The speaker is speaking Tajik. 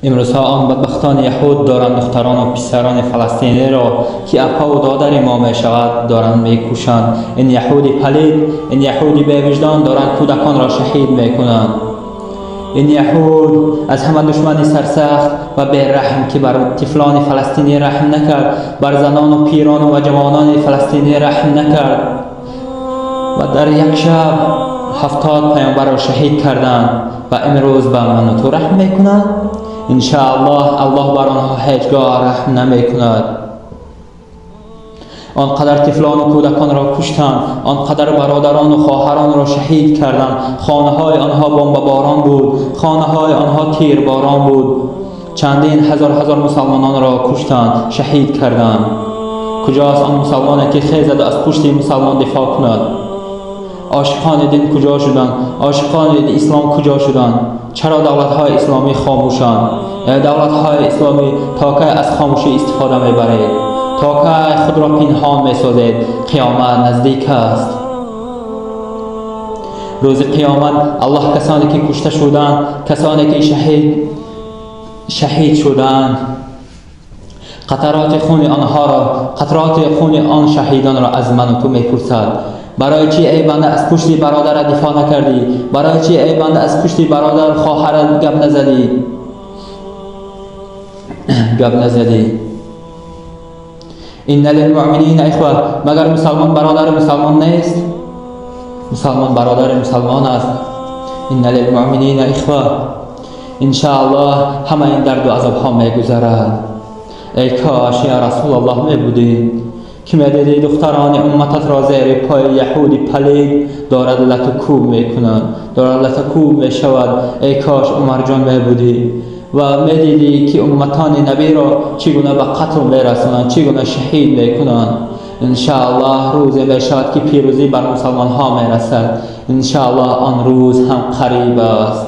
Имрӯзҳо он бадбахтони яҳуд доранд духтарону писарони фаластиниро, ки апаву додари мо мешавад, доранд мекушанд. Ин яҳуди палид, ин яҳуди бевиҷдон доранд кӯдаконро шаҳид мекунанд. Ин яҳуд аз ҳама душмани сарсахт ва бераҳм, ки бар тифлони фаластинӣ раҳм накард, бар занону пирону ва ҷавонони фаластинӣ раҳм накард ва дар як шаб 70 паёмбарро шаҳид карданд ва имрӯз ба ману ту раҳм мекунад? Иншааллоҳ, Аллоҳ бар онҳо ҳеҷ гоҳ раҳм намекунад. Он қадар тифлону кӯдаконро куштанд, он қадар бародарону хоҳаронро шаҳид карданд. Хонаҳои онҳо бомбаборон буд, хонаҳои онҳо тирборон буд. Чандин ҳазор ҳазор мусалмононро куштанд, шаҳид карданд. Куҷост он мусалмоне, ки хезаду аз пушти мусалмон дифоъ кунад? Ошиқони дин куҷо шуданд? Ошиқони ислом куҷо шуданд? Чаро давлатҳои исломӣ хомӯшанд? Давлатҳои исломӣ, то кай аз хомӯшӣ истифода мебаред? То кай худро пинҳон месозед? Қиёмат наздик аст. Рӯзи қиёмат Аллоҳ касоне, ки кушта шуданд, касоне, ки шаҳид шуданд, қатароти хуни онҳоро, қатроти хуни он шаҳидонро аз ману ту мепурсад: барои чӣ, эй банда, аз пушти бародарат дифоъ накардӣ? Барои чӣ, эй банда, аз пушти бародар, хоҳарат гап назадӣ, гап назадӣ? إن للمؤمنين إخوة. Магар мусалмон бародари мусалмон нест? Мусалмон бародари мусалмон аст. إن للمؤمنين إخوة. Иншааллоҳ, ҳама ин дарду азобҳо мегузарад. Эй кош, я Расулаллоҳ, мебудӣ, ки медидӣ духтарони уммататро зери пои яҳуди палид дорад лату кӯб мекунад, дорад лату кӯб мешавад. Эй кош, Умарҷон, мебудӣ ва медидӣ, ки умматони набиро чӣ гуна ба қатл мерасонанд, чӣ гуна шаҳид мекунанд. Иншааллоҳ, рӯзе мешавад, ки пирӯзӣ бар мусалмонҳо мерасад. Иншааллоҳ, он рӯз ҳам қариб аст.